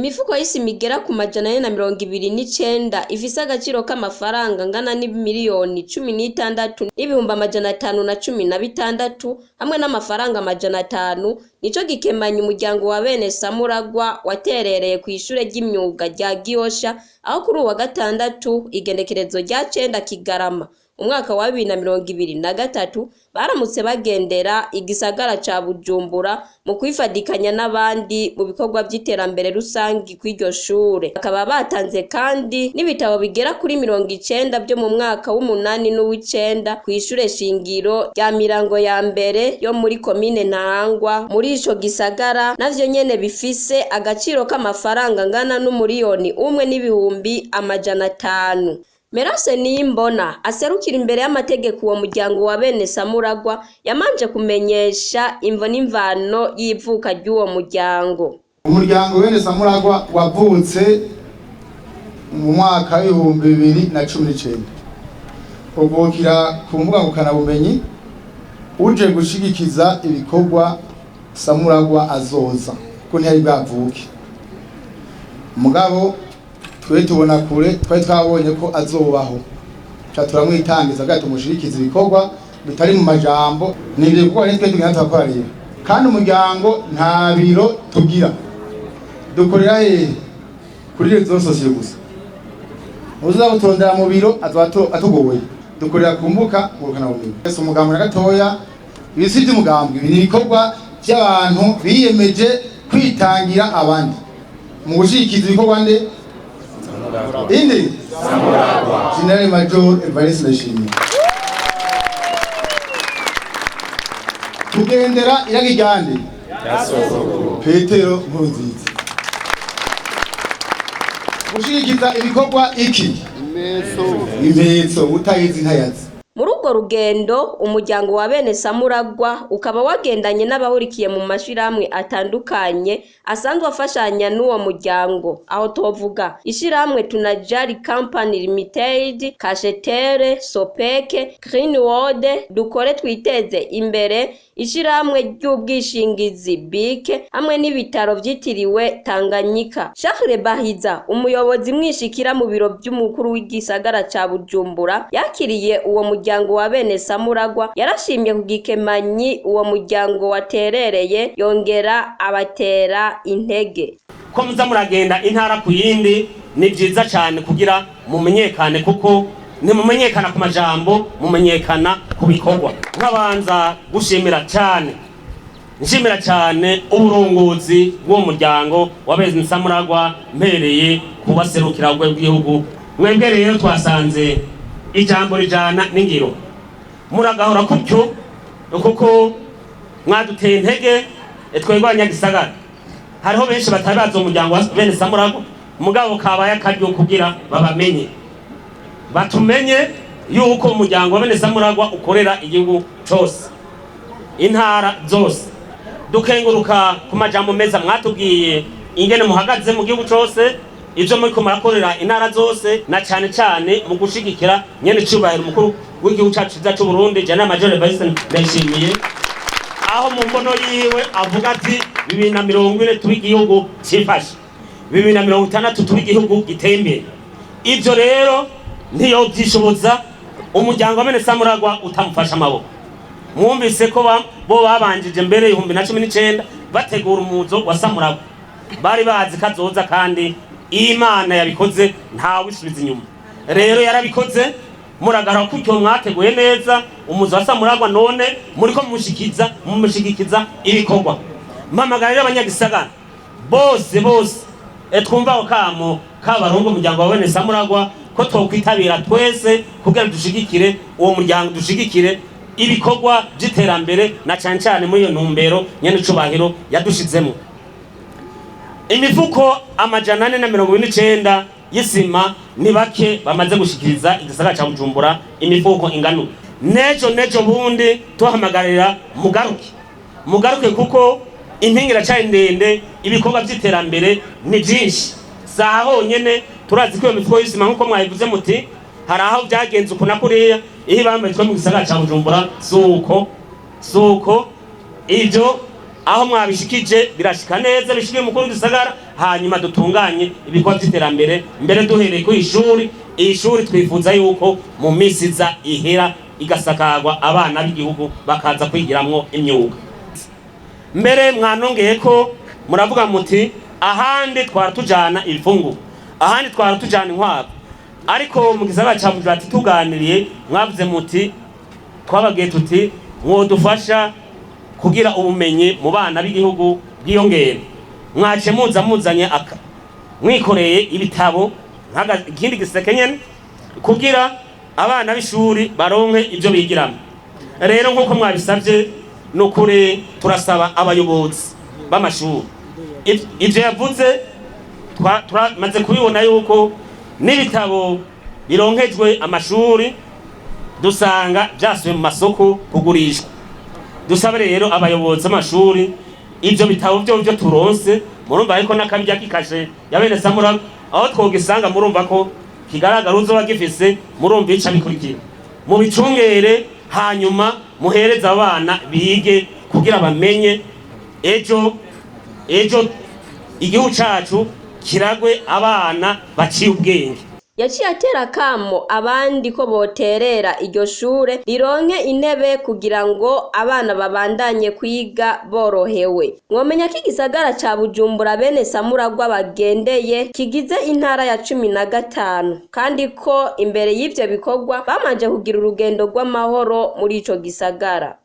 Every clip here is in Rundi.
Imifuko y'isima igera ku 429 ifise agaciro k'amafaranga angana n'imiliyoni 16 n'ibihumbi 516 hamwe n'amafaranga 500, nico gikemanyi umuryango wa bene Samuragwa waterereye kw'ishure ry'imyuga rya Gihosha, aho kuri uwa gatandatu igenekerezo rya 9 Kigarama umwaka wa 2023 baramutse bagendera igisagara ca Bujumbura mu kwifadikanya n'abandi mu bikorwa vy'iterambere rusangi kw'iryo shure. Bakaba batanze kandi n'ibitabo bigera kuri 90 vyo mu mwaka w'umunani n'uw'icenda kw'ishure shingiro rya Mirango ya mbere yo muri komine Ntahangwa muri ico gisagara, navyo nyene bifise agaciro k'amafaranga angana n'1 100 000. Merase Nimbona aserukira imbere y'amategeko uwo muryango wa bene Samuragwa yamanje kumenyesha imvo n'imvano y'ivuka ry'uwo muryango. Umuryango bene Samuragwa wavutse mu mwaka w'2019, uvukira ku mbuga ngurukanabumenyi, uje gushigikiza ibikorwa Samuragwa azoza, kuko ntiyari bwavuke. Mugabo twe tubona kure, twari twabonye ko azobaho, ca turamwitangiza kugira tumushigikize ibikorwa bitari mu majambo. Ni ivyo bikorwa nitwe tugenda turakora rero. Kandi umuryango nta biro tugira, dukorera hehe? Kuri réseaux sociaux gusa. Uza gutondera mu biro azoba atugoye. Dukorera ku mbuga ngurukanabumenyi. Ese umugambi na gatoya, ibi si ivy'umugambi, ibi ni ibikorwa vy'abantu biyemeje kwitangira abandi mu gushigikiza ibikorwa nde inde Général Major Evariste Ndayishimiye. Tugendera iragi ryande Petero Nkurunziza, gushigikiza ibikorwa iki impetso utayizi ntayazi. Muri urwo rugendo umuryango wa bene Samuragwa ukaba wagendanye n'abahurikiye mu mashirahamwe atandukanye asanzwe afashanya n'uwo muryango, aho tovuga ishirahamwe Tunajari Company Limited, Kashetere, Sopeke, Green World, Dukore Twiteze Imbere, ishirahamwe ry'ubwishingizi BIC hamwe n'ibitaro vyitiriwe Tanganyika. Charles Bahiza, umuyobozi mwishikira mu biro vy'umukuru w'igisagara ca Bujumbura, yakiriye uwo muryango wa bene Samuragwa, yarashimye ku gikemanyi uwo muryango waterereye, yongera abatera intege. Ko muza muragenda intara ku yindi ni vyiza cyane kugira mumenyekane, kuko ntimumenyekana ku majambo, mumenyekana ku bikorwa. Nkabanza gushimira cyane, nshimira cyane uburongozi bw'uwo muryango wa bene Samuragwa, mpereye kubaserukira urwego rw'igihugu. Mwebwe rero twasanze ijambo rijana n'ingiro, muragahora kutyo kuko mwaduteye intege twebwe abanyagisagara. Hariho benshi batari bazi umuryango wa bene Samuragwa, mugabo kabaye akaryo kugira babamenye, batumenye yuko umuryango wa bene Samuragwa ukorera igihugu cose, intara zose. Dukenguruka ku majambo meza mwatubwiye ingene muhagaze mu gihugu cose, ivyo muriko murakorera intara zose, na cane cane mu gushigikira nyene cubahiro umukuru w'igihugu cacu ciza c'Uburundi, General Major Evariste Ndayishimiye, aho mu mbono yiwe avuga ati 2040 turi igihugu cifashe, 2060 turi igihugu giteye imbere. Ivyo rero ntiyovyishoboza umuryango wa bene Samuragwa utamufasha amaboko. Mwumvise ko bo babanjije mbere 2019 bategura umuzo wa Samuragwa, bari bazi kazoza, kandi Imana yabikoze ntawe isubiza inyuma. Rero yarabikoze, muragara kutyo mwateguye neza umuzo wa Samuragwa, none muriko mumushikiza ibikorwa. Mpamagara rero abanyagisagara bose bose, twumva ako kamo k'abarongo umuryango wa bene Samuragwa, ko twokwitabira twese kugira dushigikire uwo muryango, dushigikire ibikorwa vy'iterambere, na cane cane muri iyo ntumbero nyene icubahiro yadushizemo. Imifuko 429 y'isima, ni bake bamaze gushikiriza igisagara ca Bujumbura imifuko ingano. Nejo nejo bundi tuhamagarira mugaruke, mugaruke, kuko impinga iracari ndende, ibikorwa vy'iterambere ni vyinshi. Saha honyene turazi ko iyo mifuko y'isima, nk'uko mwabivuze muti hari aho vyagenze uku na kuriya, iyo ibambitswe mu gisagara ca Bujumbura suko suko ivyo. Aho mwabishikije birashika neza, bishike mukuru w'igisagara, hanyuma dutunganye ibikorwa by'iterambere mbere duhereye ku ishuri. Iyi shuri twifuza yuko mu minsi iza ihera igasakagwa, abana b'igihugu bakaza kwigiramwo imyuga. Mbere mwanongeye ko muravuga muti ahandi twara tujana ibifungurwa, ahandi twara tujana inkwavu, ariko mu gisagara ca Bujumbura tuganiriye, mwavuze muti twababwiye tuti mwodufasha kugira ubumenyi mu bana b'igihugu bwiyongere. Mwace muza muzanye mwikoreye ibitabo ikindi giseke nyene kugira abana b'ishuri baronke ibyo bigiramo. Rero nk'uko mwabisabye, nukuri turasaba abayobozi b'amashuri ivyo yavuze, turamaze kubibona yuko n'ibitabo bironkejwe amashuri dusanga byasubiye mu masoko kugurishwa. Dusabe rero abayobozi b'amashuri ivyo bitabo byo turonse, murumva ariko n'akabirya kikashe ya bene Samura aho twogisanga, murumva ko kigaragara uzoba gifise, murumva ica bikurikira, mubicungere, hanyuma muhereze abana bige kugira bamenye ejo ejo igihugu cacu kiragwe abana baciye ubwenge. Yaciye atera akamo abandi ko boterera iryo shure rironke intebe kugira ngo abana babandanye kwiga borohewe. Mwomenya ko igisagara ca Bujumbura bene Samuragwa bagendeye kigize intara ya 15, kandi ko imbere y'ivyo bikorwa bamanje kugira urugendo rw'amahoro muri ico gisagara.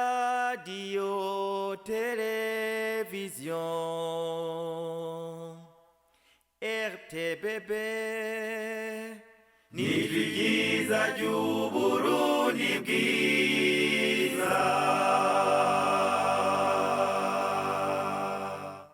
Iradiyo televiziyo RTBB ni ryiza ry'Uburundi bwiza.